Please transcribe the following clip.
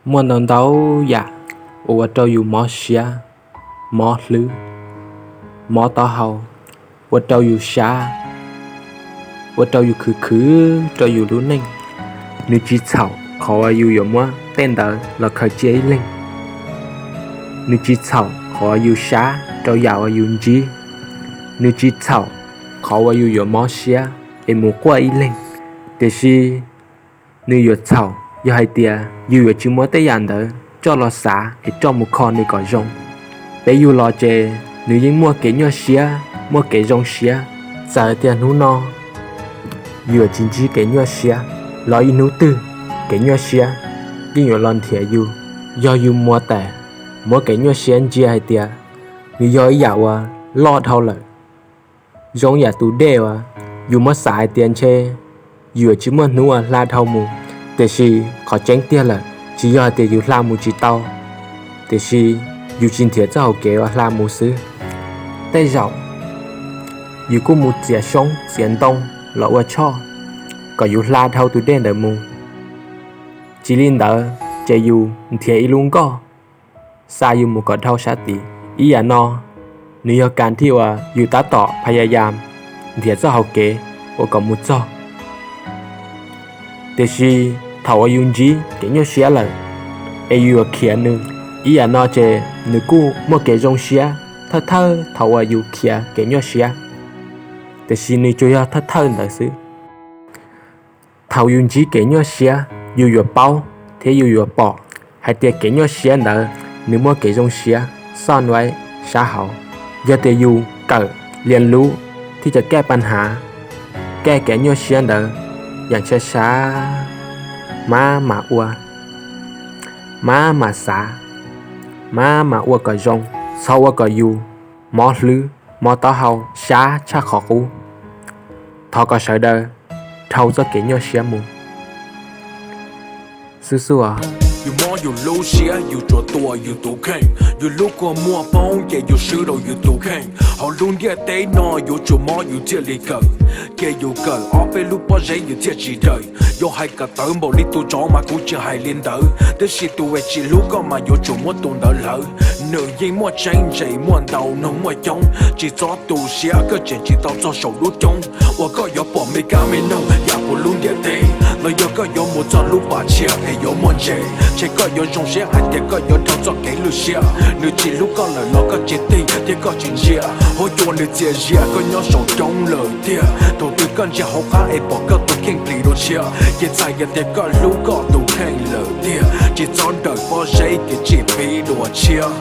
Muaj ntau ntau yam uas ua rau yus mob siab, mob hlwb, mob taub hau, ua rau yus sab, ua rau yus khwv khwv rau yus lub neej. Nws tsis txhaum qhov uas yus yuav muab tej ntawd los khaws cia ib leeg. Nws tsis txhaum qhov uas yus sab rau yam uas yus ntsib. Nws tsis txhaum qhov uas yus yuav mob siab es mus quaj ib leeg. Tiam sis nws yuav txhaum yog hais tias yus yuav tsis muab tej yam ntawd coj los xav es coj mus kho nws kom zoo. Peb yug los ces nws yeej muaj kev nyuaj siab, muaj kev zoo siab. Txawm tias hnub no yus yuav tsis ntsib kev nyuaj siab, los ib hnub twg kev nyuaj siab yeej yuav los nrhiav yus. Yog yus muab tas, muab kev nyuaj siab ntsia hais tias nws yog ib yam uas loj dhau lawm, zoo yam tus dej uas yus muab xav hais tias ntshe yus yuav tsis muaj hnub uas hla dhau mus. Tiam sis qhov tseeb tiag lawm, tsis yog hais tias yus hla mus tsis tau, tiam sis yus tsis nrhiav txoj hauv kev uas hla mus xwb. Tej zaum yus kuj mus txiav xyoob txiav ntoo los ua tshoj kom yus hla dhau tus dej ntawd mus. Tsis li ntawd ces yus nrhiav ib lub nkoj xa yus mus kom dhau sab tid. Ib yam no nws yog kas thiaj uas yus tab tom phaya yas nrhiav txoj hauv kev ua kom mus txog. Tiam sis thaum uas yus ntsib kev nyuaj siab lawm es yus yuav khiav nws, ib yam no ces nws kuj muaj kev zoo siab thawj thawj thaum uas yus khiav kev nyuaj siab. Tiam sis nws tsuas yog thawj thawj ntawd xwb. Thaum yus ntsib kev nyuaj siab, yus yuav paub thiab yus yuav pom hais tias kev nyuaj siab ntawd nws muaj kev zoo siab xoj nuav sab hauv. Yog tias yus kawm lias lub thiab cov kaj pab hnav, kaj kev nyuaj siab ntawd yam sab sab, mab mam ua, mab mam xav, mab mam ua kom zoo, txhob ua kom yus mob hlwb, mob taub hau, sab tshaj qhov qub. Thov kom sawv daws dhau txoj kev nyuaj siab mus. Xub xub os. Yus mob yus lub siab, yus tsuas tua yus tus kheej. Yus lub kua muag poob ces yus swb rau yus tus kheej. Hauv lub ntiaj teb no yuav tsuas mob yus thiaj li kawm. Ces yus kawm ob peb lub pob zeb yus thiaj tsis dawm. Yuav hais kom tawv npaum li tus tsov mas kuv tsis hais li ntawd, tiam sis tus uas tsis hlub koj mas yuav tsum muab tus ntawd hlawv. Nws yeej muaj tseeb ntsees, muaj ntau nug muaj coob, tsis txhob tu siab, koj tseem tsis tau txog saum lub coob uas koj yuav pom me kab me noog yam puv lub ntiaj teb. Los yog koj yuav mus txog lub pas tshiab es yuav muaj ntses, ntshe koj yuav zoo siab hais tias koj yuav dhau txoj kev lwj siab. Nws tsis hlub koj lawm los koj tsis tig thiab koj tsis ntsia, huab cua nws txias zias koj nyob saum coob lawm tiag. Thaum twg koj ntsia hauv qab es pom koj tus kheej plis dua tshiab, ces txhais yog tias koj hlub koj tus kheej lawm tiag. Tsis txhob dawm pob zeb kev tsis pib dua tshiab.